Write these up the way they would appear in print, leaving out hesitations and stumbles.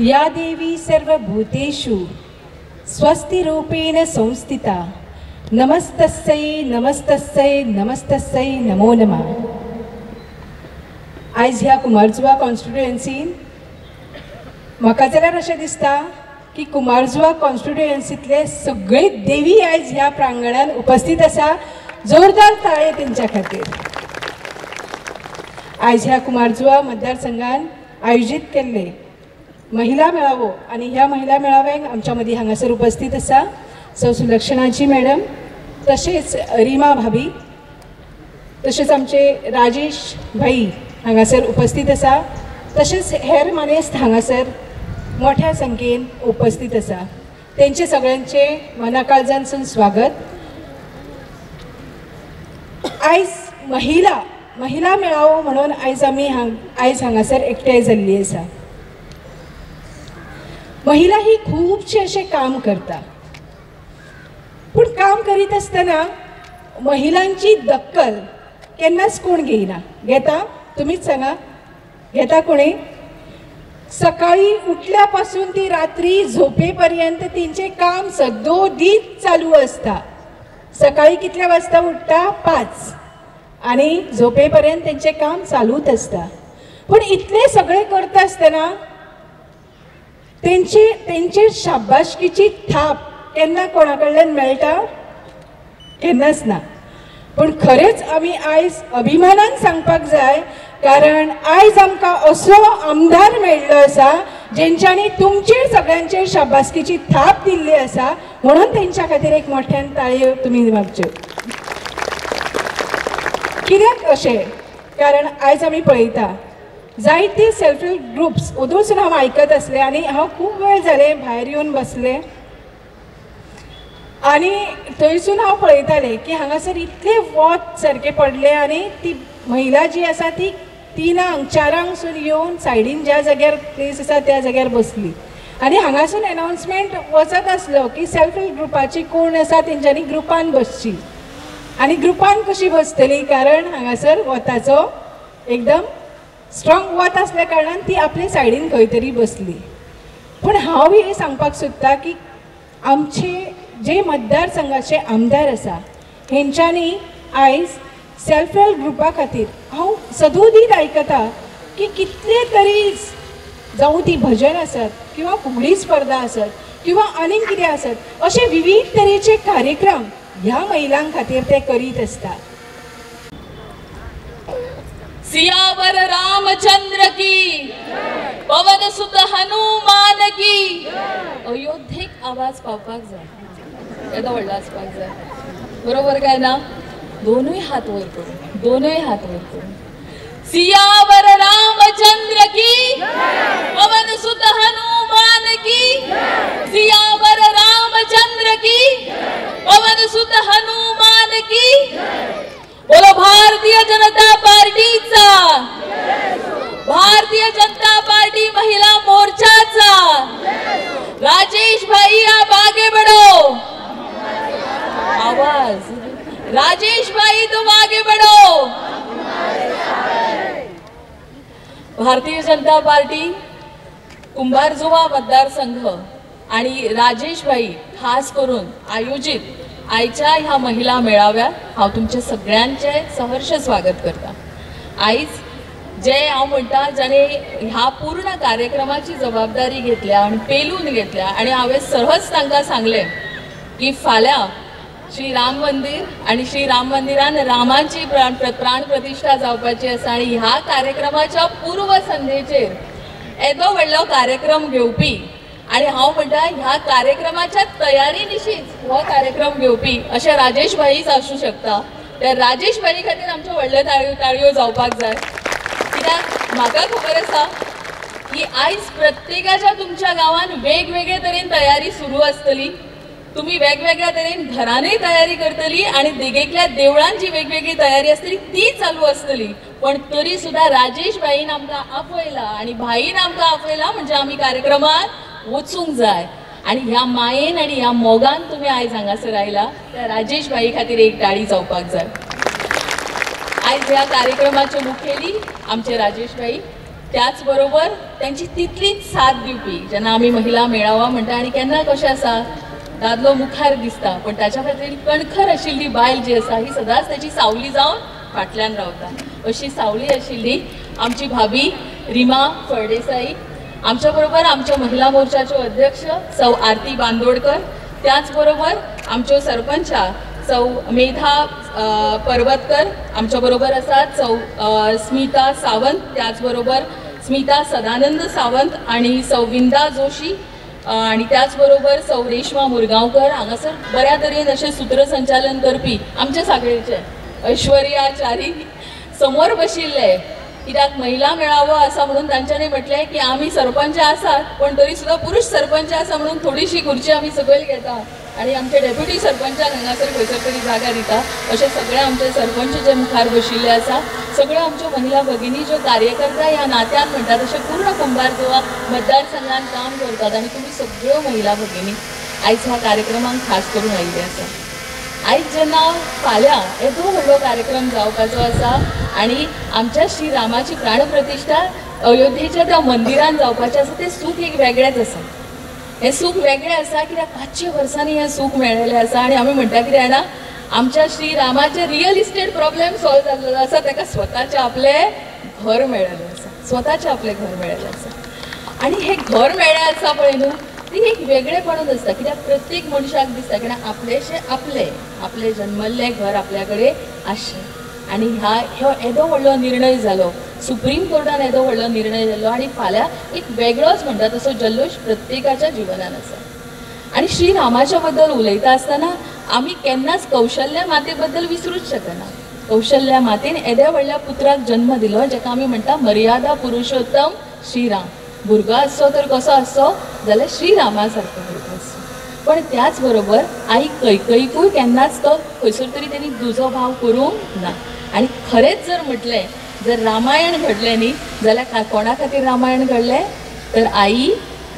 या देवी सर्वभूतेषु स्वस्तिरूपेण संस्थिता नमस्तस्यै नमस्तस्यै नमस्तस्यै नमो नमः। आयज ह्या कुमारजुवा कॉन्स्टिट्युएन्सीन म्हाका जाल्यार अशें दिसता की कुमारजुवा कॉन्स्टिट्युएन्सींतले सगळी देवी आयज ह्या प्रांगणान उपस्थित आसा। जोरदार ताळे तेंच्या खातीर। आयज ह्या कुमारजुवा मतदारसंघान आयोजीत केल्ले महिला मेळावो आनी ह्या महिला मेळाव्याक आमच्या मदीं हांगासर उपस्थित आसा सौ सुलक्षणाजी मॅडम, तशेंच रिमा भाभी, तशेंच आमचे राजेश भाई हांगासर उपस्थित आसा, तशेंच हेर मानेस्त हांगासर मोठ्या संख्येन उपस्थित आसा। तेंचे सगळ्यांचे मनाकाळजानसून स्वागत। आयज महिला मेळावो म्हणून आयज आमी आयज हांगासर एकठांय जाल्ली आसा। महिला ही खुबशें अशें काम करता, पूण काम करीत आसतना महिलांची दखल केन्नाच कोण घेयना। घेता? तुमीच सांगा, घेता कोणी? सकाळी उठल्या पासून ती रात्री झोपे पर्यंत तेंचें काम सदोदीत चालू आसता। सकाळी कितल्या वाजता उठता? 5, आनी झोपे पर्यंत तेंचें काम चालूच आसता। पूण इतलें सगळें करता आसतना तेंचेर शाबासकीची थाप केन्ना कोणा कडल्यान मेळटा? केन्नाच ना। पूण खरेंच आमी आयज अभिमानान सांगपाक जाय, कारण आयज आमकां असो आमदार मेळ्ळो आसा जेंच्यांनी तुमचेर सगळ्यांचेर शाबासकीची थाप दिल्ली आसा, म्हणून तेंच्या खातीर एक मोठ्यान ताळयो तुमी मारच्यो। कित्याक अशें? कारण आयज आमी पळयता जायते सेल्फ हेल्प ग्रुप्स ओदूसून हांव आयकत आसलें आनी हांव खूब वेळ जालें भायर येवन बसलें आनी थंयसून हांव पळयतालें की हांगासर इतलें वत सारकें पडलें आनी ती महिला जी आसा ती 3 4 येवन सायडीन ज्या जाग्यार प्लेस आसा त्या जाग्यार बसली आनी हांगासून एनावन्समेंट वचत आसलो की सेल्फ हेल्प ग्रुपाची कोण आसा तेंच्यांनी ग्रुपान बसची। आनी ग्रुपान कशी बसतली? कारण हांगासर वताचो एकदम स्ट्रॉंग वत आसल्या कारणान ती आपले सायडीन खंय तरी बसली। पूण हांव हें सांगपाक सोदता की आमचे जे मतदारसंघाचे आमदार आसा हेंच्यांनी आयज सेल्फ हेल्प ग्रुपा खातीर हांव सदोदीत आयकता की कितले तरी जावं ती भजन आसत किंवा फुगडी स्पर्धा आसत किंवा आनीक कितें आसत, अशे विविध तरेचे कार्यक्रम ह्या महिलां खातीर ते करीत आसता। सियावर रामचंद्र की, पवन सुत हनुमान की। अयोध्येक आवाज पावपाक जाय, येदो व्हडलो आसपाक जाय, बरोबर काय ना? दोनूय हात वयर करून, दोनूय हात वयर करून सियावर रामचंद्र की, पवन सुत हनुमान की, सियावर रामचंद्र की, पवन सुत हनुमान की। बोलो भारतीय जनता पार्टीचा, भारतीय जनता पार्टी महिला मोर्चाचा। राजेश भाई आप आगे बढ़ो, आवाज राजेश भाई तुम आगे बढ़ो। भारतीय जनता पार्टी कुंभारजुवा मतदारसंघ आणि राजेश भाई खास करून आयोजित आयच्या ह्या महिला मेळाव्यात हांव तुमचे सगळ्यांचे सहर्ष स्वागत करता। आयज जे हांव म्हणटा जाणे ह्या पूर्ण कार्यक्रमाची जबाबदारी घेतल्या आनी पेलून घेतल्या आनी हांवें सहज तांकां सांगलें की फाल्यां श्री राम मंदिर आनी श्री राम मंदिरान रामाची प्राण प्रतिष्ठा जावपाची आसा आनी ह्या कार्यक्रमाच्या पूर्वसंध्येचेर येदो व्हडलो कार्यक्रम घेवपी आनी हांव म्हणटा ह्या कार्यक्रमाच्या तयारी निशीच हो कार्यक्रम घेवपी अशें राजेश भाईच आसूं शकता। त्या राजेश भाई खातीर आमच्यो व्हडल्यो ताळयो जावपाक जाय, कित्याक म्हाका खबर आसा की आयज प्रत्येकाच्या तुमच्या गांवान वेगवेगळे तरेन तयारी सुरू आसतली, तुमी वेगवेगळ्या तरेन घरानूय तयारी करतली आनी देगेतल्या देवळान जी वेगवेगळी तयारी आसतली ती चालू आसतली, पण तरी सुद्दां राजेश भाईन आमकां आपयला आनी भाईन आमकां आपयला म्हणजे आमी कार्यक्रमात वचूंक जाय आनी ह्या मायेन आनी ह्या मोगान तुमी आयज हांगासर आयला त्या राजेश भाई खातीर एक टाळी जावपाक जाय। आयज ह्या कार्यक्रमाचे मुखेली आमचे राजेश भाई, त्याचबरोबर त्यांची तितलीच साथ दिवपी जेन्ना आमी महिला मेळावा म्हणटा आनी केन्ना कशें आसा दादलो मुखार दिसता पण ताच्या खातीर कणखर आशिल्ली बायल जी आसा ही सदांच ताची सावली जावन फाटल्यान रावता. अशी सावली आशिल्ली आमची भाभी रिमा फळदेसाई. आमच्या बरोबर आमच्या महिला मोर्चाच्यो अध्यक्ष सौ आरती बांदोडकर, त्याचबरोबर आमच्यो सरपंचा सौ मेधा पर्वतकर आमच्या बरोबर आसात, सौ स्मिता सावंत, त्याचबरोबर स्मिता सदानंद सावंत आणि सौ विंदा जोशी आणि त्याचबरोबर सौ रेश्मा मुरगांवकर. हांगासर बऱ्या तरेन अशें सूत्रसंचालन करपी आमचे सागळेचे ऐश्वर्या च्यारी समोर बशिल्ले, कित्याक महिला मेळावो आसा म्हणून तांच्यांनी म्हटलें की आमी सरपंच आसात पण तरी सुद्दां पुरुष सरपंच आसा म्हणून थोडीशी खुर्ची आमी सकयल घेता आनी आमचे डेप्युटी सरपंचाक हांगासर खंयसर तरी जागा दिता. अशे सगळे आमचे सरपंच जे मुखार बशिल्ले आसा, सगळ्यो आमच्यो महिला भगिनी ज्यो कार्यकर्ता ह्या नात्यान म्हणटा तशें पूर्ण कुंभारजुवा मतदारसंघान काम करतात आनी तुमी सगळ्यो महिला भगिनी आयज ह्या कार्यक्रमाक खास करून आयिल्ले आसा. आयज जेन्ना फाल्यां येदो व्हडलो कार्यक्रम जावपाचो आसा आनी आमच्या श्री रामाची प्राणप्रतिश्ठा अयोध्येच्या त्या मंदिरान जावपाचें आसा, तें सूख एक वेगळेंच आसा. हें सूख वेगळें आसा कित्याक 500 वर्सांनी हें सूख मेळिल्लें आसा आनी आमी म्हणटा कितें जाणा, आमच्या श्री रामाचे रियल इस्टेट प्रॉब्लेम सॉल्व जाल्लो आसा, ताका स्वताचें आपलें घर मेळिल्लें आसा, स्वताचें आपलें घर मेळिल्लें आसा. आनी हें घर मेळ्ळें आसा पळय न्हू, ती एक वेगळेपणूच आसता कित्याक प्रत्येक मनशाक दिसता कित्याक आपलेशें आपलें आपलें जन्मल्लें घर आपल्या कडेन आसचें. आनी ह्या ह्यो येदो व्हडलो निर्णय जालो, सुप्रीम कोर्टान येदो व्हडलो निर्णय जालो आनी फाल्यां एक वेगळोच म्हणटा तसो जल्लोश प्रत्येकाच्या जिवनान आसा. आनी श्री रामाच्या बद्दल उलयता आसतना आमी केन्नाच कौशल्या माते बद्दल विसरूच शकना. कौशल्या मातेन येद्या व्हडल्या पुत्राक जन्म दिलो जेका आमी म्हणटा मर्यादा पुरुषोत्तम श्रीराम. भुरगो आसचो तर कसो आसचो जाल्यार श्रीरामा सारको भुरगो आसचो. पण त्याच बरोबर आई कैकयीकूय केन्नाच तो खंयसर तरी तेणी दुजो भाव करूंक ना. आनी खरेंच जर म्हटलें जर रामायण घडलें न्ही जाल्यार कोणा खातीर रामायण घडलें तर आई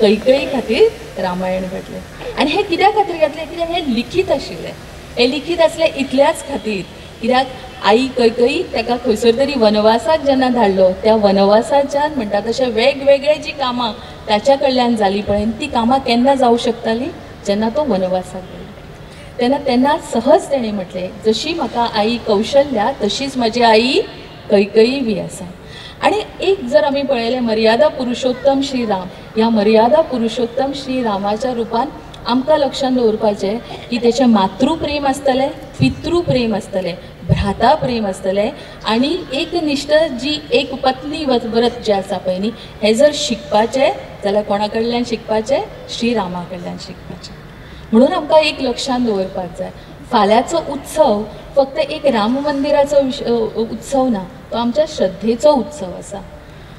कैकयी खातीर रामायण घडलें. आनी हें कित्या खातीर घातलें कित्याक हें लिखीत आशिल्लें, हें लिखीत आसलें इतल्याच खातीर कित्याक आई कैकयी ताका खंयसर तरी वनवासाक जेन्ना धाडलो त्या वनवासाच्यान म्हणटा तशें वेगवेगळे जी कामां ताच्या कडल्यान जाली पळय ती कामां केन्ना जावं शकताली जेन्ना तो वनवासाक गेलो तेन्ना तेन्ना सहज तेणें म्हटलें जशी म्हाका आई कौशल्या तशीच म्हजी आई कैकयी बी आसा. आनी एक जर आमी पळयलें मर्यादा पुरुषोत्तम श्रीराम, ह्या मर्यादा पुरुषोत्तम श्रीरामाच्या रुपान आमकां लक्षांत दवरपाचें की तेचें मातृप्रेम आसतलें, पितृप्रेम आसतलें, भ्राता प्रेम आसतलें आनी एकनिश्ठ जी एक पत्नी व्रत जें आसा पळय न्ही हें जर शिकपाचें जाल्यार कोणा कडल्यान शिकपाचें, श्रीरामा कडल्यान शिकपाचें. म्हणून आमकां एक लक्षांत दवरपाक जाय फाल्यांचो उत्सव फक्त एक राम मंदिराचो उत्सव ना, तो आमच्या श्रद्धेचो उत्सव आसा.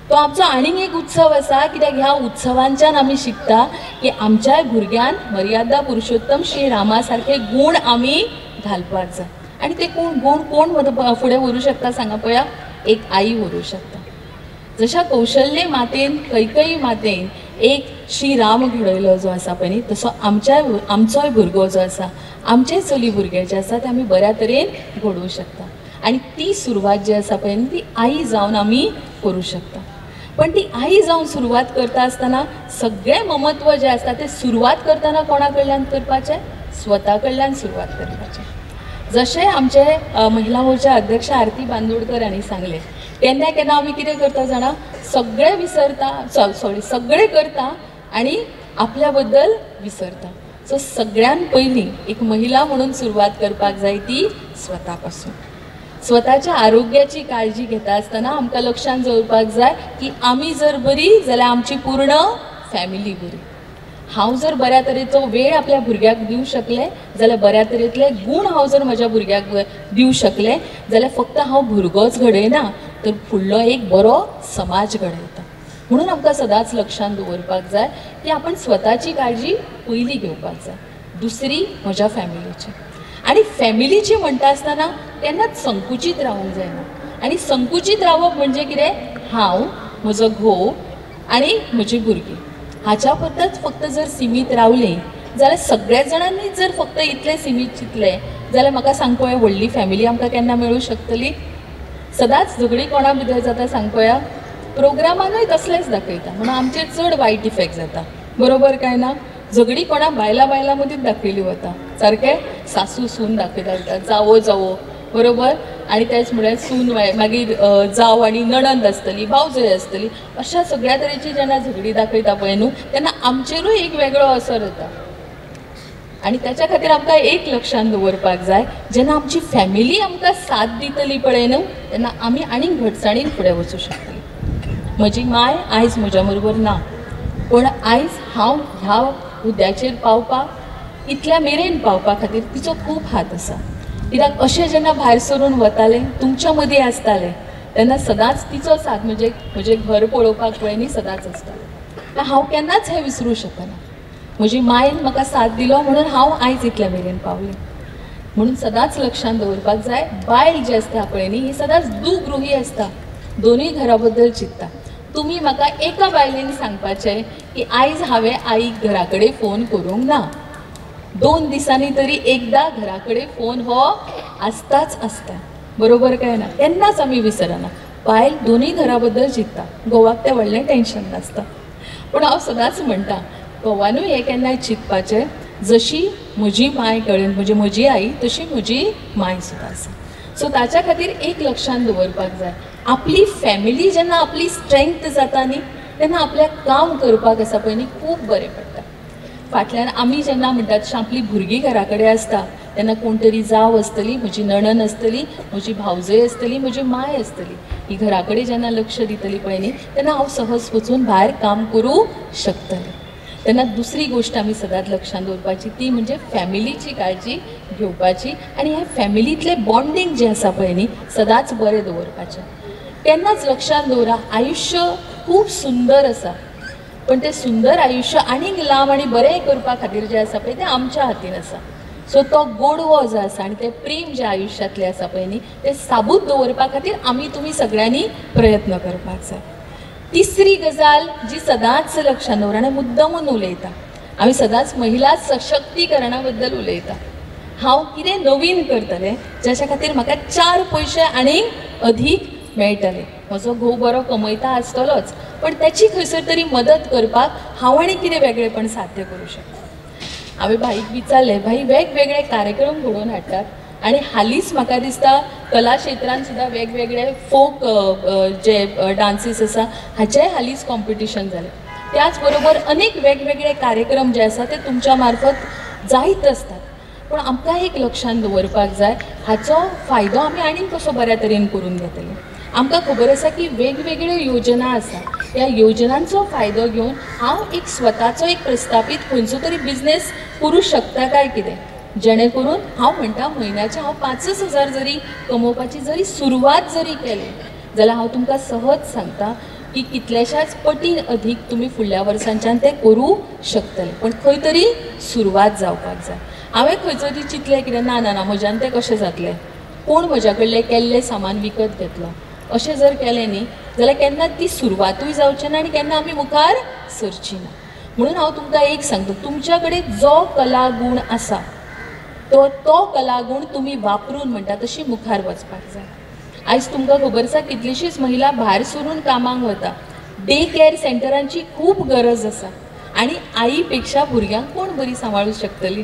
तो आमचो आनीक एक उत्सव आसा कित्याक ह्या उत्सवांच्यान आमी शिकता की आमच्याय भुरग्यान मर्यादा पुरुषोत्तम श्री रामा सारखे गूण आमी घालपाक जाय. आनी ते कोण गूण कोण फुडें व्हरूं शकता सांगा पळया, एक आई व्हरूं शकता. जशा कौशल्य मातेन कैकयी मातेन एक श्री राम घडयलो जो आसा पळय न्ही तसो आमच्याय आमचोय भुरगो जो आसा आमचे चली भुरगे जे आसा ते आमी बऱ्या तरेन घडोवं शकता. आनी ती सुरवात जी आसा पळय न्ही ती आई जावन आमी करूं शकता. पण ती आई जावन सुरवात करता आसतना सगळें ममत्व जें आसता तें सुरवात करतना कोणा कडल्यान करपाचें, स्वता कडल्यान सुरवात करपाचें. जशें आमचे महिला मोर्चा अध्यक्ष आरती बांदोडकर हांणी सांगलें, केन्ना केन्ना आमी कितें करता जाणा, सगळें विसरता, सॉरी सगळें करता आनी आपल्या बद्दल विसरता. सो सगळ्यान पयलीं एक महिला म्हणून सुरवात करपाक जाय ती स्वता पासून. स्वताच्या आरोग्याची काळजी घेता आसतना आमकां लक्षांत दवरपाक जाय की आमी जर बरी जाल्यार आमची पूर्ण फॅमिली बरी. हांव जर बऱ्या तरेचो वेळ आपल्या भुरग्याक दिवं शकलें जाल्यार बऱ्या तरेतले गूण हांव जर म्हज्या भुरग्याक दिवं शकलें जाल्यार फक्त हांव भुरगोच घडयना तर फुडलो एक बरो समाज घडयता. म्हणून आमकां सदांच लक्षांत दवरपाक जाय की आपण स्वताची काळजी पयली घेवपाक जाय, दुसरी म्हज्या फॅमिलीची. आनी फॅमिलीची म्हणटा आसतना केन्नाच संकुचीत रावूंक जायना. आनी संकुचीत रावप म्हणजे कितें, हांव, म्हजो घोव आनी म्हजी भुरगीं हाच्या पुरतच फक्त जर सिमीत रावलीं जाल्यार सगळ्या जाणांनी जर फक्त इतलें सिमीत चिंतलें जाल्यार म्हाका सांग पळोवया व्हडली फॅमिली आमकां केन्ना मेळूं शकतली. सदांच झगडीं कोणा भितर जाता सांग पळोवया, प्रोग्रामानूय तसलेंच दाखयता, म्हणून आमचेर चड वायट इफेक्ट जाता, बरोबर काय ना? झगडी कोणा बायलां बायलां मदींच दाखयली वता, सारकें सासू सून दाखयता, जावो जावो, बरोबर? आनी तेच म्हळ्यार सून मागीर जाव आनी नणंद आसतली, भावजय आसतली, अशा सगळ्या तरेची जेन्ना झगडी दाखयता पळय न्हू तेन्ना आमचेरूय एक वेगळो असर जाता. आनी ताच्या खातीर आमकां एक लक्षांत दवरपाक जाय, जेन्ना आमची फॅमिली आमकां साथ दितली पळय न्हू तेन्ना आमी आनीक घटसाणीन फुडें वचूं शकतली. म्हजी माय आयज म्हज्या बरोबर ना, पूण आयज हांव ह्या हुद्द्याचेर पावपाक, इतल्या मेरेन पावपा खातीर तिचो खूब हात आसा. कित्याक अशें जेन्ना भायर सरून वतालें, तुमच्या मदीं आसतालें, तेन्ना सदांच तिचो साथ म्हणजे म्हजें घर पळोवपाक पळय न्ही सदांच आसतालें. हांव केन्नाच हें विसरूं शकना. म्हजी मायन म्हाका साथ दिलो म्हणून हांव आयज इतल्या मेरेन पावलें. म्हणून सदांच लक्षांत दवरपाक जाय, बायल जी आसता पळय न्ही ही सदांच दुगृही आसता, दोनूय घरा बद्दल चिंतता. तुमी म्हाका एका बायलेन सांगपाचें की आयज हांवें आईक घरा कडेन फोन करूंक ना, 2 दिसांनी तरी एकदां घरा कडेन फोन हो आसताच आसता, बरोबर काय ना? केन्नाच आमी विसरना. बायल दोनूय घरा बद्दल चिंतता, घोवाक तें व्हडलें टेंशन नासता. पूण हांव सदांच म्हणटा, घोवानूय हें केन्नाय चिंतपाचें, जशी म्हजी माय कडेन म्हणजे म्हजी आई तशी म्हजी माय सुद्दां आसा. सो ताच्या खातीर एक लक्षांत दवरपाक जाय, आपली फॅमिली जेन्ना आपली स्ट्रेंथ जाता न्ही तेन्ना आपल्याक काम करपाक आसा पळय न्ही खूब बरें पडटा. फाटल्यान आमी जेन्ना म्हणटात तशें आपली भुरगीं घरा कडेन आसता तेन्ना कोण तरी जाव आसतली, म्हजी नणन आसतली, म्हजी भावजय आसतली, म्हजी माय आसतली, ही घरा कडेन जेन्ना लक्ष दितली पळय न्ही तेन्ना हांव सहज वचून भायर काम करूं शकतलें. तेन्ना दुसरी गोश्ट आमी सदांच लक्षांत दवरपाची ती म्हणजे फॅमिलीची काळजी घेवपाची आनी ह्या फॅमिलींतलें बॉन्डींग जें आसा पळय न्ही सदांच बरें दवरपाचें. तेन्नाच लक्षांत दवरा, आयुश्य खूब सुंदर आसा, पण तें सुंदर आयुश्य आनीक लांब आनी बरें करपा खातीर जें आसा पळय तें आमच्या हातीन आसा. सो तो गोडवो जो आसा आनी तें प्रेम जें आयुश्यांतलें आसा पळय न्ही तें साबूत दवरपा खातीर आमी तुमी सगळ्यांनी प्रयत्न करपाक जाय. तिसरी गजाल जी सदांच लक्षांत दवर आनी मुद्दमून उलयता, आमी सदांच महिला सशक्तीकरणा बद्दल उलयता. हांव कितें नवीन करतलें जाच्या खातीर म्हाका 4 पयशे आनीक अधीक मेळटले. म्हजो घोव बरो कमयता आसतलोच, पण त्याची खंयसर तरी मदत करपाक हांव आनी कितें वेगळेपण साध्य करूं शकता. हांवें भाईक विचारलें, भाई वेगवेगळे कार्यक्रम घडोवन हाडटात आनी हालींच म्हाका दिसता कला क्षेत्रान सुद्दां वेगवेगळे फोक जे डान्सीस आसा हाचेंय हालींच कॉम्पिटिशन जालें. त्याच बरोबर अनेक वेगवेगळे कार्यक्रम जे आसा ते तुमच्या मार्फत जायत आसतात. पूण आमकां एक लक्षांत दवरपाक जाय, हाचो फायदो आमी आनीक कसो बऱ्या तरेन करून घेतले. आमकां खबर आसा की वेगवेगळ्यो योजना आसा, ह्या योजनांचो फायदो घेवन हांव एक स्वताचो एक प्रस्थापीत खंयचो तरी बिजनेस करूं शकता काय कितें, जेणे करून हांव म्हणटा म्हयन्याचे हांव 5,000 जरी कमोवपाची जरी सुरवात जरी केली जाल्यार हांव तुमकां सहज सांगता की कितल्याशाच पटीन अधीक तुमी फुडल्या वर्सांच्यान तें करूं शकतले. पण खंय तरी सुरवात जावपाक जाय. हांवें खंयचो तरी चिंतलें कितें, ना ना ना म्हज्यान तें कशें जातलें, कोण म्हज्या कडलें केल्लें सामान विकत घेतलो, अशें जर केलें न्ही जाल्यार केन्ना ती सुरवातूय जावची ना आनी केन्ना आमी मुखार सरची ना. म्हणून हांव तुमकां एक सांगता, तुमच्या कडेन जो कला गूण आसा तो तो कलागूण तुमी वापरून म्हणटा तशी मुखार वचपाक जाय. आयज तुमकां खबर आसा कितलीशीच महिला भायर सरून कामाक वता, डे केअर सेंटरांची खूब गरज आसा आनी आई पेक्षा भुरग्यांक कोण बरी सांबाळूंक शकतली.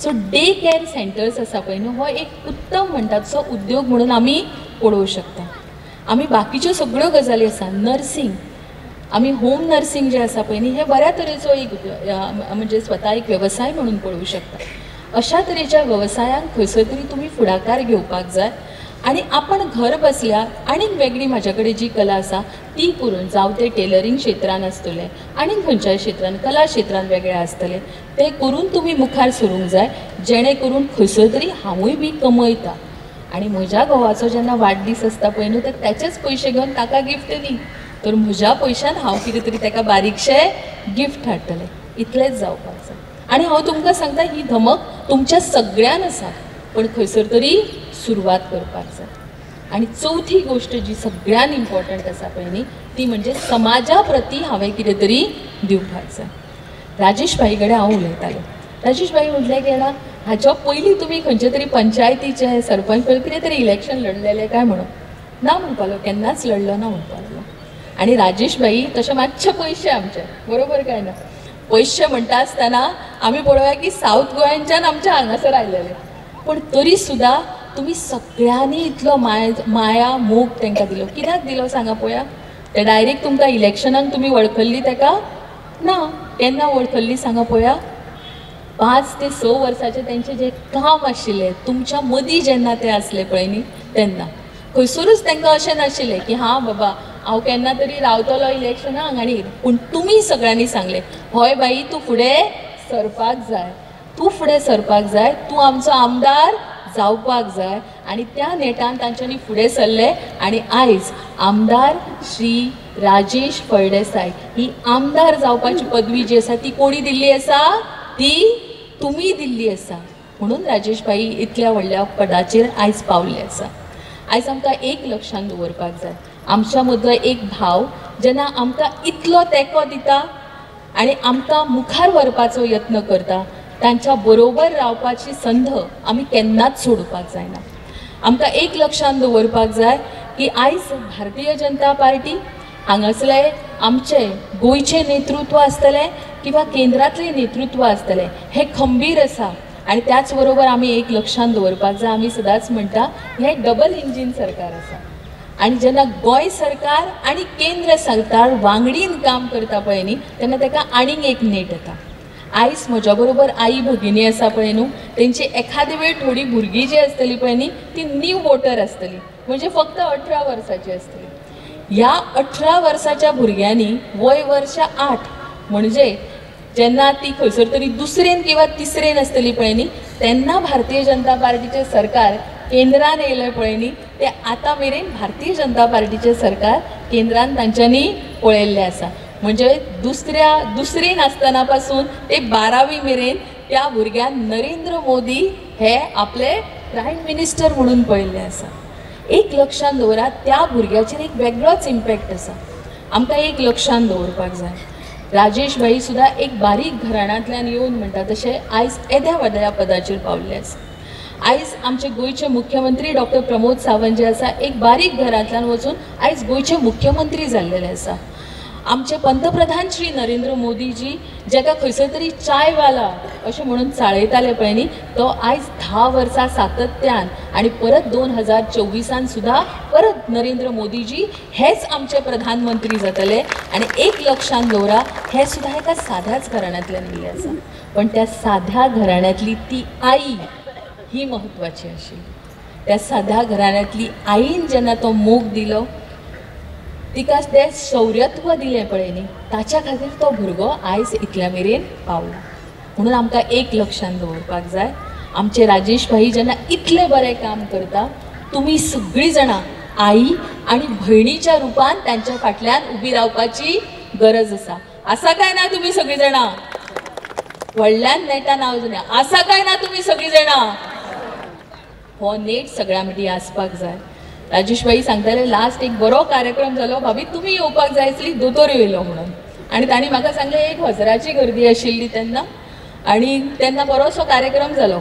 सो डे केअर सेंटर्स आसा पळय न्हू, हो एक उत्तम म्हणटा तसो उद्योग म्हणून आमी पळोवंक शकता. आमी बाकीच्यो सगळ्यो गजाली आसा, नर्सींग, आमी होम नर्सींग जें आसा पळय न्ही हे बऱ्या तरेचो एक म्हणजे स्वता एक वेवसाय म्हणून पळोवंक शकता. अशा तरेच्या वेवसायांक खंयसर तरी तुमी फुडाकार घेवपाक जाय आनी आपण घर बसल्या आनीक वेगळी म्हाज्या कडेन जी कला आसा ती करून, जावं तें टेलरींग क्षेत्रान आसतलें आनीक खंयच्याय क्षेत्रान, कला क्षेत्रान वेगळें आसतलें, तें करून तुमी मुखार सरूंक जाय, जेणे करून खंयसर तरी हांवूय बी कमयता. आनी म्हज्या घोवाचो जेन्ना वाडदीस आसता पळय न्हू, तर त्याचेच पयशे घेवन ताका गिफ्ट न्ही, तर म्हज्या पयशान हांव कितें तरी ताका बारीकशें गिफ्ट हाडटलें, इतलेंच जावपाक जाय. आनी हांव तुमकां सांगता, ही धमक तुमच्या सगळ्यान आसा, पण खंयसर तरी सुरवात करपाक जाय. आनी चवथी गोश्ट जी सगळ्यान इम्पॉर्टंट आसा पळय न्ही, ती म्हणजे समाजा प्रती हांवें कितें तरी दिवपाक जाय. राजेश भाई कडेन हांव उलयतालें, राजेश भाई म्हटलें की ना, हाच्या पयलीं तुमी खंयचे तरी पंचायतीचे सरपंच पयलीं कितें तरी इलेक्शन लढलेलें काय म्हणून, ना म्हणपाक लागलो, केन्नाच लढलो ना म्हणपाक लागलो. आनी राजेश भाई तशें मातशे पयशे आमचे, बरोबर काय ना? पयशे म्हणटा आसतना आमी पळोवया की सावथ गोंयांच्यान आमच्या हांगासर आयलेले, पूण तरी सुद्दां तुमी सगळ्यांनी इतलो माया मोग तांकां दिलो. कित्याक दिलो सांगा पळोवया? ते डायरेक्ट तुमकां इलेक्शनाक तुमी वळखल्ली ताका ना, केन्ना वळखल्ली सांगा पळोवया? 5 ते 6 वर्साचें तेंचें जें काम आशिल्लें तुमच्या मदीं जेन्ना ते आसले पळय न्ही तेन्ना खंयसरूच तांकां अशें नाशिल्लें की हां बाबा हांव केन्ना तरी रावतलो इलेक्शनाक आनी, पूण तुमी सगळ्यांनी सांगलें हय बाई तूं फुडें सरपाक जाय, तूं फुडें सरपाक जाय, तूं आमचो आमदार जावपाक जाय. आनी त्या नेटान तांच्यांनी फुडें सरले आनी आयज आमदार श्री राजेश फळदेसाय ही आमदार जावपाची पदवी जी आसा ती कोणी दिल्ली आसा? ती तुमी दिल्ली आसा. म्हणून राजेश भाई इतल्या व्हडल्या पदाचेर आयज पावल्ले आसा. आयज आमकां एक लक्षांत दवरपाक जाय, आमच्या मदलो एक भाव जेन्ना आमकां इतलो तेंको दिता आनी आमकां मुखार व्हरपाचो यत्न करता, तांच्या बरोबर रावपाची संद आमी केन्नाच सोडपाक जायना. आमकां एक लक्षांत दवरपाक जाय की आयज भारतीय जनता पार्टी हांगासले आमचे गोंयचें नेतृत्व आसतलें किंवा केंद्रांतलें नेतृत्व आसतलें हें खंबीर आसा. आनी त्याच बरोबर आमी एक लक्षांत दवरपाक जाय, आमी सदांच म्हणटा हें डबल इंजीन सरकार आसा. आनी जेन्ना गोंय सरकार आनी केंद्र सरकार वांगडीन काम करता पळय न्ही तेन्ना ताका आनीक एक नेट येता. आयज म्हज्या बरोबर आई भगिनी आसा पळय न्हू, तेंची एखादे वेळ थोडी भुरगीं जी आसतली पळय न्ही ती न्यू वोटर आसतली, म्हणजे फक्त 18 वर्साची आसतली. ह्या 18 वर्साच्या भुरग्यांनी वय वर्सां 8 म्हणजे जेन्ना ती खंयसर तरी दुसरेन किंवा तिसरेन आसतली पळय न्ही तेन्ना भारतीय जनता पार्टीचें सरकार केंद्रान येयलें पळय न्ही, ते आतां मेरेन भारतीय जनता पार्टीचें सरकार केंद्रान तांच्यांनी पळयल्लें आसा. म्हणजे दुसरेन आसतना पासून ते 12वी मेरेन त्या भुरग्यान नरेंद्र मोदी हे आपले प्रायम मिनिस्टर म्हणून पळयल्ले आसा. एक लक्षांत दवरात, त्या भुरग्याचेर एक वेगळोच इम्पॅक्ट आसा. आमकां एक लक्षांत दवरपाक जाय, राजेश भाई सुद्दां एक बारीक घराण्यांतल्यान येवन म्हणटा तशें आयज येद्या व्हडल्या पदाचेर पावल्ले आसा. आयज आमचे गोंयचे मुख्यमंत्री डॉक्टर प्रमोद सावंत जे आसा एक बारीक घरांतल्यान वचून आयज गोंयचे मुख्यमंत्री जाल्लेले आसा. आमचे पंतप्रधान श्री नरेंद्र मोदीजी जेका खंयसर तरी चायवाला अशें म्हणून चाळयताले पळय न्ही, तो आयज 10 वर्सां सातत्यान आनी परत 2024 सुद्दां परत नरेंद्र मोदीजी हेच आमचे प्रधानमंत्री जातले. आनी एक लक्षांत दवरा, हे सुद्दां एका साद्याच घराण्यांतल्यान येयल्ले आसा, पण त्या साद्या घराण्यांतली ती आई ही म्हत्वाची आशिल्ली. त्या साद्या घराण्यांतली आईन जेन्ना तो मोग दिलो, तिका तें शौर्यत्व दिलें पळय न्ही, ताच्या खातीर तो भुरगो आयज इतल्या मेरेन पावला. म्हणून आमकां एक लक्षांत दवरपाक जाय, आमचे राजेश भाई जेन्ना इतलें बरें काम करता, तुमी सगळीं जाणां आई आनी भयणीच्या रुपान तांच्या फाटल्यान उबी रावपाची गरज आसा. आसा काय ना तुमी सगळीं जाणां? व्हडल्यान नेटान आवाज आसा काय ना तुमी सगळीं जाणां? हो नेट सगळ्यां मदीं आसपाक जाय. राजेश भाई सांगताले लास्ट एक बरो कार्यक्रम जालो, भाभी तुमी येवपाक जाय आसली, दोतोर येयलो म्हणून. आनी तांणी म्हाका सांगलें 1000ची गर्दी आशिल्ली तेन्ना आनी तेन्ना बरोसो कार्यक्रम जालो.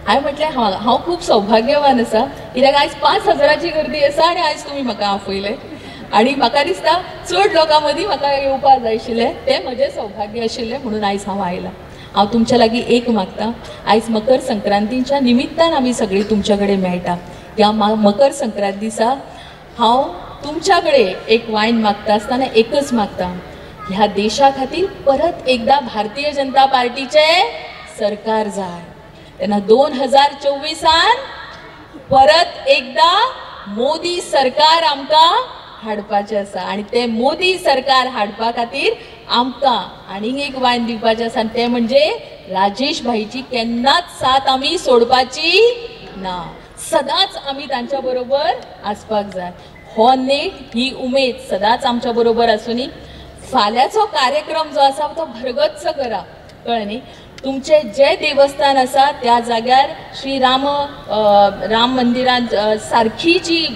हांवें म्हटलें हांव खूब सौभाग्यवान आसा, कित्याक आयज 5000ची गर्दी आसा आनी आयज तुमी म्हाका आपयले आनी म्हाका दिसता चड लोकां मदीं म्हाका येवपाक जाय आशिल्लें, तें म्हजें सौभाग्य आशिल्लें म्हणून आयज हांव आयलां. हांव तुमच्या लागीं एक मागता, आयज मकर संक्रांतीच्या निमित्तान आमी सगळीं तुमच्या कडेन मेळटा. ह्या मकर संक्रांत दिसा हांव तुमच्या कडेन एक वायन मागता आसतना एकच मागता, ह्या देशा खातीर परत एकदां भारतीय जनता पार्टीचें सरकार जाय. तेन्ना 2024 परत एकदां मोदी सरकार आमकां हाडपाचें आसा आनी तें मोदी सरकार हाडपा खातीर आमकां आनीक एक वायन दिवपाचें आसा आनी तें म्हणजे राजेश भाईची केन्नाच साथ आमी सोडपाची ना, सदांच आमी तांच्या बरोबर आसपाक जाय. हो नेट, ही उमेद सदांच आमच्या बरोबर आसूनी. फाल्यांचो कार्यक्रम जो आसा तो भरगच्च करा, कळ्ळें न्ही? तुमचें जें देवस्थान आसा त्या जाग्यार श्री राम राम मंदिरांत सारकी जी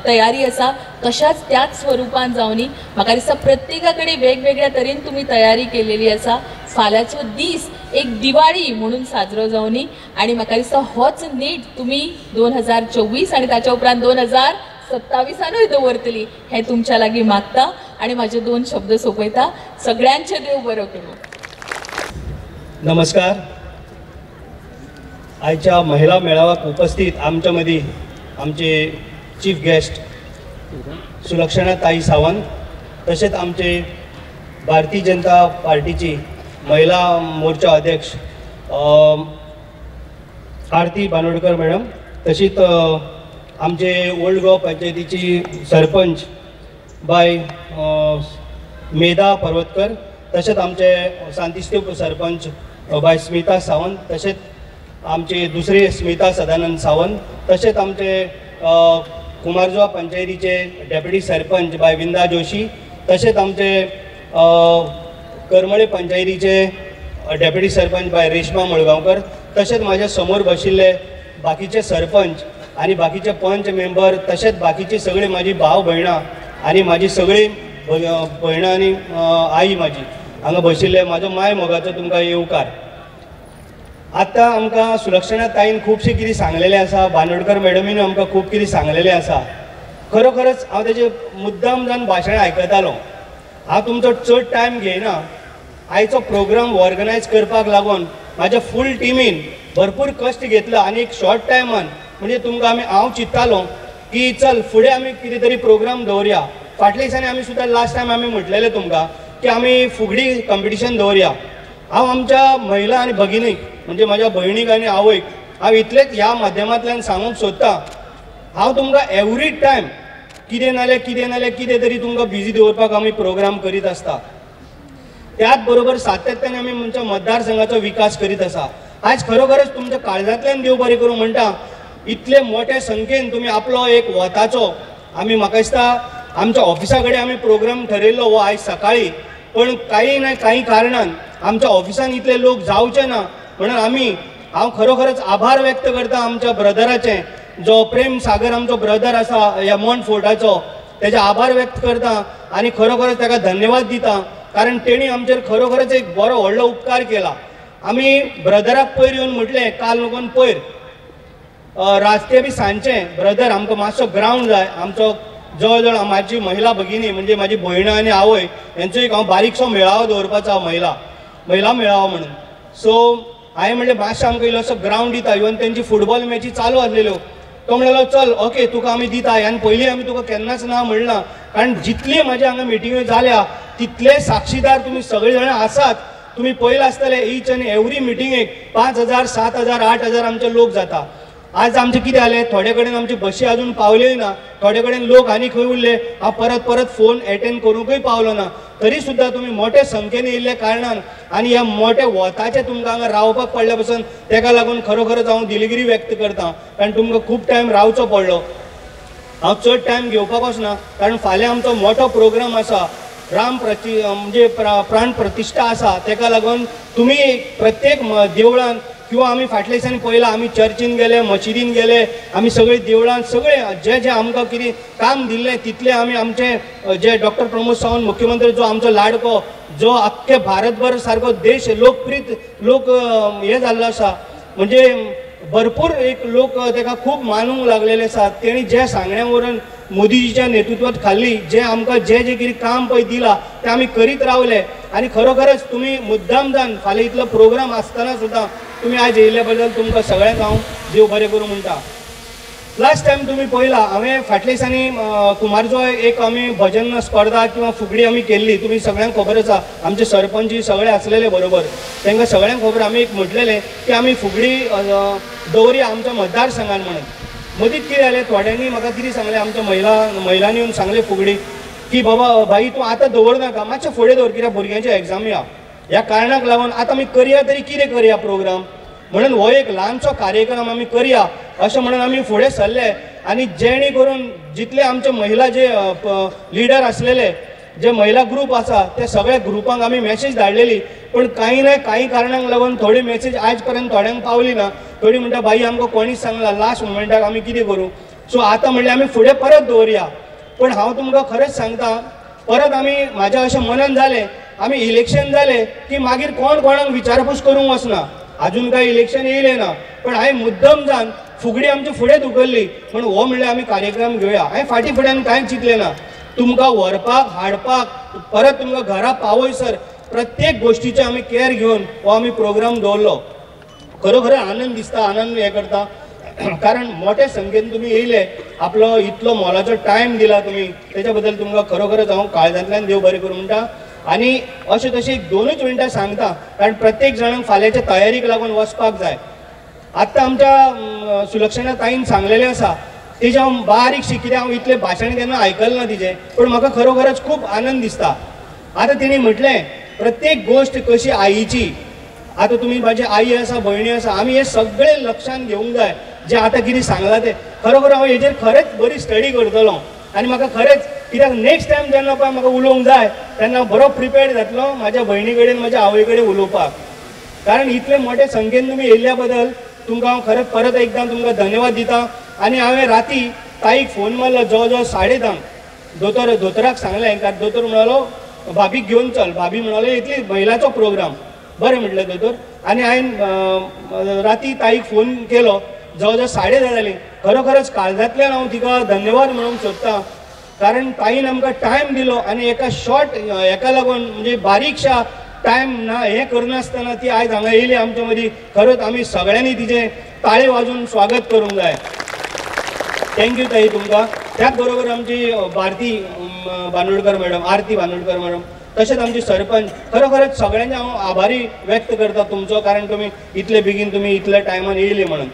तयारी आसा तशाच त्याच स्वरुपान जावनी. म्हाका दिसता प्रत्येका कडेन वेगवेगळ्या तरेन तुमी तयारी केलेली आसा. फाल्यांचो दीस एक दिवाळी म्हणून साजरो जावनी आनी म्हाका दिसता होच नेट तुमी 2024 आनी ताच्या उपरांत 2027 दवरतली हें तुमच्या लागीं मागता. आणि माझे 2 शब्द सोपयता. सगळ्यांचे देव बरो करूं. नमस्कार. आयच्या महिला मेळाव्याक उपस्थित आमच्या मदीं आमचे चीफ गेस्ट सुलक्षणा ताई सावंत, तशेंच आमचे भारतीय जनता पार्टीची महिला मोर्चा अध्यक्ष आरती बांदोडकर मॅडम, तशीच आमचे ओल्ड गोवा पंचायतीची सरपंच बाय मेधा पर्वतकर, तशेंच आमचे सांतिस्तेव सरपंच बाय स्मिता सावंत, तशेंच आमचे दुसरे स्मिता सदानंद सावंत, तशेंच आमचे कुमारजुवा पंचायतीचे डेप्युटी सरपंच बाय विंदा जोशी, तशेंच आमचे करमळे पंचायतीचे डेप्युटी सरपंच बाय रेश्मा मुळगांवकर, तशेंच म्हाज्या समोर बशिल्ले बाकीचे सरपंच आनी बाकीचे पंच मेंबर, तशेंच बाकीची सगळी म्हाजी भाव भयणां आनी म्हाजी सगळी भयणां आनी आई म्हाजी हांगा बशिल्ले, म्हाजो माय मोगाचो तुमकां येवकार. आतां आमकां सुलक्षणा ताईन खुबशें कितें सांगलेलें आसा, बांदोडकर मॅडमीन आमकां खूब कितें सांगलेलें आसा. खरोखरच हांव तेजें मुद्दाम जावन भाशण आयकतालो. हांव तुमचो चड टायम घेयना. आयचो प्रोग्राम ऑर्गनायज करपाक लागून म्हाज्या फूल टिमीन भरपूर कश्ट घेतला आनी एक शॉर्ट टायमान म्हणजे तुमकां आमी हांव चिंत्तालो की चल फुडें आमी कितें तरी प्रोग्राम दवरया. फाटल्या दिसांनी आमी सुद्दां लास्ट टायम आमी म्हटलेलें तुमकां की आमी फुगडी कंपिटिशन दवरया. हांव आमच्या महिला आनी भगिनीक म्हणजे म्हाज्या भयणीक आनी आवयक हांव इतलेंच ह्या माध्यमांतल्यान सांगूंक सोदतां, हांव तुमकां एवरी टायम कितें नाल्यार कितें नाल्यार कितें तरी तुमकां बिजी दवरपाक आमी प्रोग्राम करीत आसता. त्याच बरोबर सातत्यान आमी आमच्या मतदारसंघाचो विकास करीत आसा. आयज खरोखरच तुमच्या काळजांतल्यान देव बरें करूं म्हणटा, इतले मोठे संख्येन तुमी आपलो एक वताचो आमी म्हाका दिसता आमच्या ऑफिसा कडेन आमी प्रोग्राम ठरयल्लो हो आयज सकाळी, पण काही ना काही कारणान आमच्या ऑफिसान इतले लोक जावचे ना म्हणून आमी हांव खरोखरच आभार व्यक्त करता आमच्या ब्रदराचे, जो प्रेम सागर आमचो ब्रदर आसा ह्या मोंटफोर्टाचो, तेजे आभार व्यक्त करता आनी खरोखरच ताका धन्यवाद दिता, कारण तेणी आमचेर खरोखरच एक बरो व्हडलो उपकार केला. आमी ब्रदराक पयर येवन म्हटलें काल नको पयर रास्ते बी सांजचें ब्रदर आमकां मातसो ग्रावंड जाय, आमचो जवळ जवळ म्हाजी महिला भगिनी म्हणजे म्हाजी भयणां आनी आवय हेंचो एक हांव बारीकसो मेळावो दवरपाचो महिला महिला मेळावो म्हणून. सो हांवें म्हणलें मातशें आमकां इल्लोसो ग्रावंड दिता. इवन तेंची फुटबॉल मॅची चालू आसलेल्यो, तो म्हणलो चल ओके तुका आमी दिता. ह्यान पयलीं आमी तुका केन्नाच ना म्हणना, कारण जितली म्हाज्या हांगा मिटिंग्यो जाल्या तितले साक्षीदार तुमी सगळे जाणां आसात. तुमी पयलां आसतले ईच आनी एवरी मिटिंगेक 5,000 7,000 8,000 आमचे लोक जाता. आज आमचें कितें जालें, थोडे कडेन आमची बशी अजून पावल्योय ना, थोडे कडेन लोक आनी खंय उरले, हांव परत परत फोन एटेंड करूंकय पावलो ना. तरी सुद्दां तुमी मोठे संख्येन येयल्ल्या कारणान आनी ह्या मोठ्या वताचें तुमकां हांगा रावपाक पडल्या पसून तेका लागून खरोखरच हांव दिलगिरी व्यक्त करता, कारण तुमकां खूब टायम रावचो पडलो. हांव चड टायम घेवपाक वचना, कारण फाल्यां आमचो मोठो प्रोग्राम आसा, राम प्रति म्हणजे प्राण प्रतिश्ठा आसा, तेका लागून तुमी प्रत्येक देवळान किंवा आमी फाटल्या दिसांनी पळयलां आमी चर्चीन गेले, मशिदीन गेले, आमी सगळे देवळान सगळे जे जे आमकां कितें काम दिल्लें तितलें आमी आमचे जे डॉक्टर प्रमोद सावंत मुख्यमंत्री जो आमचो लाडको, जो आख्खे भारतभर सारको देश लोकप्रीत लोक हें जाल्लो आसा, म्हणजे भरपूर एक लोक तेका खूब मानूंक लागलेले आसा. तेणी जे सांगण्या वरून मोदीजीच्या नेतृत्वात खाल्ली जे आमकां जे जे कितें काम पळय दिलां तें आमी करीत रावले. आनी खरोखरच तुमी मुद्दाम जावन फाल्यां इतलो प्रोग्राम आसतना सुद्दां तुमी आयज येयल्ल्या बद्दल तुमकां सगळ्यांक हांव देव बरें करूं म्हणटा. लास्ट टायम तुमी पळयला हांवें फाटल्या दिसांनी कुमारजुंवा एक आमी भजन स्पर्धा किंवा फुगडी आमी केल्ली, तुमी सगळ्यांक खबर आसा, आमचे सरपंच सगळे आसलेले बरोबर, तांकां सगळ्यांक खबर. आमी एक म्हटलेलें की आमी फुगडी दवरया आमच्या मतदारसंघान म्हणून. मदींच कितें जालें, थोड्यांनी म्हाका कितें सांगलें, आमच्या महिलांनी येवन सांगलें फुगडी की बाबा भाई तूं आतां दवरनाका, मातशें फुडें दवर, कित्याक भुरग्यांची एग्जामी आहा. ह्या कारणाक लागून आतां आमी करया तरी कितें करया प्रोग्राम म्हणून हो एक ल्हानसो कार्यक्रम आमी करया अशें म्हणून आमी फुडें सरले. आनी जेणे करून जितले आमचे महिला जे लिडर आसलेले, जे महिला ग्रूप आसा, ते सगळ्या ग्रुपांक आमी मॅसेज धाडलेली, पण कांय ना कांय कारणांक लागून थोडी मॅसेज आयज पर्यंत थोड्यांक पावली ना. थोडी म्हणटा बाई आमकां कोणीच सांगला लास्ट मुमेंटाक आमी कितें करूं. सो आतां म्हणलें आमी फुडें परत दवरया. पण हांव तुमकां खरेंच सांगता, परत आमी म्हाज्या अशें मनान जालें, आमी इलेक्शन जालें की मागीर कोण कोणाक विचारपूस करूंक वचना. अजून कांय इलेक्शन येयलें ना, पण हांवें मुद्दम जावन फुगडी आमची फुडें धुकल्ली म्हण हो म्हणल्यार आमी कार्यक्रम घेवया. हांवें फाटीं फुड्यान कांय चिंतलें ना. तुमकां व्हरपाक हाडपाक परत तुमकां घरा पावयसर प्रत्येक गोश्टीचे आमी केअर घेवन हो आमी प्रोग्राम दवरलो. खरोखर आनंद दिसता, आनंद हें करता, कारण मोठे संख्येन तुमी येयले, आपलो इतलो मोलाचो टायम दिला तुमी, तेच्या बद्दल तुमकां खरोखरच हांव काळजांतल्यान देव बरें करूं म्हणटा. आनी अशें तशें 2च मिनटां सांगता, कारण प्रत्येक जाणांक फाल्यांच्या तयारीक लागून वचपाक जाय. आत्तां आमच्या सुलक्षणा ताईन सांगलेलें आसा, तेजें हांव बारीकशी कित्याक हांव इतलें भाशण केन्ना आयकलें ना तिजें, पूण म्हाका खरोखरच खूब आनंद दिसता. आतां तिणें म्हटलें प्रत्येक गोश्ट कशी आईची, आतां तुमी म्हाजी आई आसा, भयणी आसा, आमी हें सगळें लक्षांत घेवंक जाय जें आतां कितें सांगलां तें. खरोखर हांव हेजेर खरेंच बरी स्टडी करतलो आनी म्हाका खरेंच कित्याक नेक्स्ट टायम जेन्ना पळय म्हाका उलोवंक जाय तेन्ना हांव बरो प्रिपेर्ड जातलो म्हाज्या भयणी कडेन, म्हाज्या आवय कडेन उलोवपाक. कारण इतले मोठे संख्येन तुमी येयल्ल्या बद्दल तुमकां हांव खरेंच परत एकदां तुमकां धन्यवाद दिता. आनी हांवें राती ताईक फोन मारलो जवळ जवळ 10:30 दोतोराक सांगलें, कारण दोतोर म्हणालो भाभीक घेवन चल, भाभी म्हणालो येतली महिलाचो प्रोग्राम, बरें म्हटलें दोतोर. आनी हांवें राती ताईक फोन केलो जवळ जवळ 10:30 जालीं. खरोखरच काळजांतल्यान हांव तिका धन्यवाद म्हणूंक सोदतां, कारण ताईन आमकां टायम दिलो आनी एका शॉर्ट हेका लागून म्हणजे बारीकशा टायम ना हें करनासतना ती आयज हांगा येयली आमच्या मदीं. खरोच आमी सगळ्यांनी तिचें ताळी वाजोवन स्वागत करूंक जाय. Thank you ताई तुमकां. त्याच बरोबर आमची भारती बांदोडकर मॅडम, आरती बांदोडकर मॅडम, तशेंच आमची सरपंच, खरोखरच सगळ्यांचे हांव आभारी व्यक्त करता तुमचो, कारण तुमी इतले बेगीन तुमी इतल्या टायमान येयले म्हणून.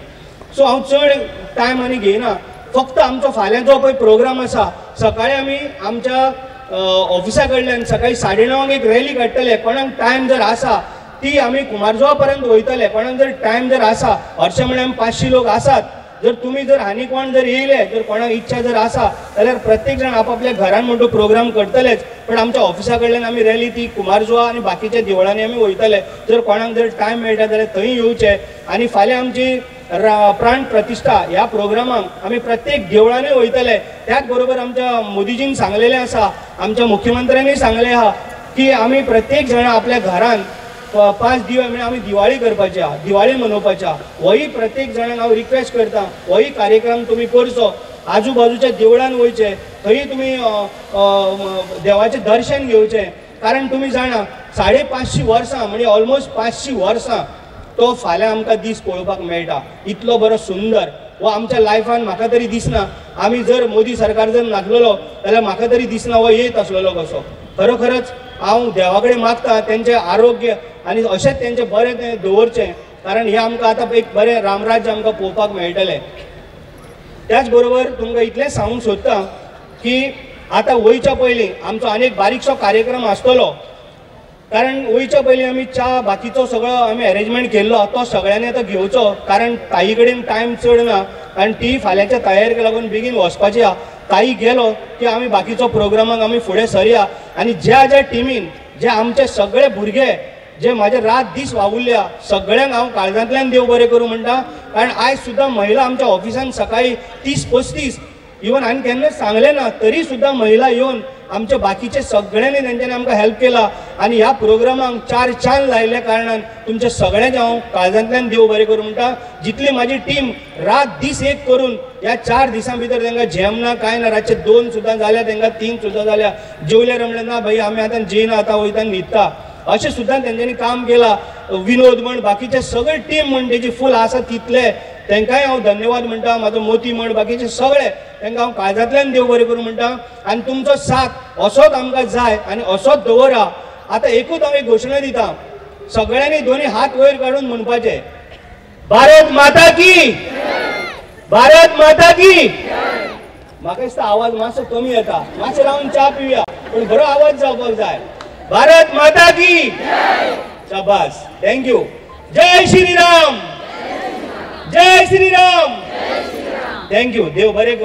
सो हांव चड टायम आनी घेयना, फक्त आमचो फाल्यां जो पळय प्रोग्राम आसा, सकाळीं आमी आमच्या ऑफिसा कडल्यान सकाळीं 9:30 एक रॅली काडटले. कोणाक टायम जर आसा ती आमी कुमारजुवा पर्यंत वयतले. कोणाक जर टायम जर आसा, हरशें म्हळ्यार आमी 500 लोक आसात, जर तुमी जर आनी कोण जर येयले, जर कोणाक इच्छा जर आसा जाल्यार प्रत्येक जाण आपापल्या घरान म्हणटो प्रोग्राम करतलेच, पण आमच्या ऑफिसा कडल्यान आमी रॅली ती कुमारजुवा आनी बाकीच्या देवळांनी आमी वयतले. जर कोणाक जर टायम मेळटा जाल्यार थंय येवचें. आनी फाल्यां आमची प्राण प्रतिश्ठा ह्या प्रोग्रामाक आमी प्रत्येक देवळांनी वयतले. त्याच बरोबर आमच्या मोदीजीन सांगलेलें आसा, आमच्या मुख्यमंत्र्यांनी सांगलें आहा की आमी प्रत्येक जाणां आपल्या घरान 5 दिवे म्हणजे आमी दिवाळी करपाची आहा, दिवाळी मनोवपाची आहा. होय प्रत्येक जाणांक हांव रिक्वेस्ट करता, होय कार्यक्रम तुमी करचो. आजूबाजूच्या देवळान वयचें, थंय तुमी देवाचें दर्शन घेवचें, कारण तुमी जाणा 550 वर्सां म्हणजे ऑलमोस्ट 500 वर्सां तो फाल्यां आमकां दीस पळोवपाक मेळटा. इतलो बरो सुंदर हो आमच्या लायफान म्हाका तरी दिसना. आमी जर मोदी सरकार जर नासलेलो जाल्यार म्हाका तरी दिसना हो येत आसलेलो कसो. खरोखरच हांव देवा कडेन मागता तेंचें आरोग्य आनी अशेंच तेंचें बरें तें दवरचें, कारण हें आमकां आतां एक बरें रामराज्य आमकां पळोवपाक मेळटलें. त्याच बरोबर तुमकां इतलें सांगूंक सोदता की आतां वयच्या पयलीं आमचो आनी एक बारीकसो कार्यक्रम आसतलो, कारण वयच्या पयलीं आमी च्या बाकीचो सगळो आमी एरेंजमेंट केल्लो तो सगळ्यांनी आतां घेवचो, कारण ताई कडेन टायम चड ना आनी ती फाल्यांच्या तयारेक लागून बेगीन वचपाची आहा. ताई गेलो की आमी बाकीचो प्रोग्रामाक आमी फुडें सरया. आनी ज्या ज्या टिमीन जे आमचे सगळे भुरगे जे म्हाजे रात दीस वावुरल्या सगळ्यांक हांव काळजांतल्यान देव बरें करूं म्हणटा, कारण आयज सुद्दां महिला आमच्या ऑफिसान सकाळीं 30-35 इवन हांवें केन्नाच सांगलें ना तरी सुद्दां महिला येवन आमचे बाकीचे सगळ्यांनी तेंच्यांनी आमकां हेल्प केला. आनी ह्या प्रोग्रामाक 4 चांद लायिल्ल्या कारणान तुमच्या सगळ्यांचे हांव काळजांतल्यान देव बरें करूं म्हणटा. जितली म्हाजी टीम रात दीस एक करून ह्या 4 दिसां भितर तांकां जेम ना कांय ना, रातचे 2 सुद्दां जाल्या तांकां, 3 सुद्दां जाल्या, जेवल्यार म्हणलें ना भाई आमी आतां जेयना, आतां वयता न्हिदता, अशें सुद्दां तेंच्यांनी काम केलां. विनोद म्हण बाकीचे सगळे टीम म्हण तेजी फूल आसा तितले तांकांय हांव धन्यवाद म्हणटा. म्हाजो मोती म्हण बाकीचे सगळे तांकां हांव काळजांतल्यान देव बरें करूं म्हणटा. आनी तुमचो साथ असोच आमकां जाय आनी असोच दवरा. आतां एकूच हांव एक घोशणा दिता, सगळ्यांनी दोनी हात वयर काडून म्हणपाचें, भारत माता की, भारत माता की. म्हाका दिसता आवाज मातसो कमी येता, मातशें रावन च्या पिवया, पूण बरो आवाज जावपाक जाय. भारत माता की, शाबास, thank you, Jai Shri Ram, Jai Shri Ram, thank you, देव बरें करूं.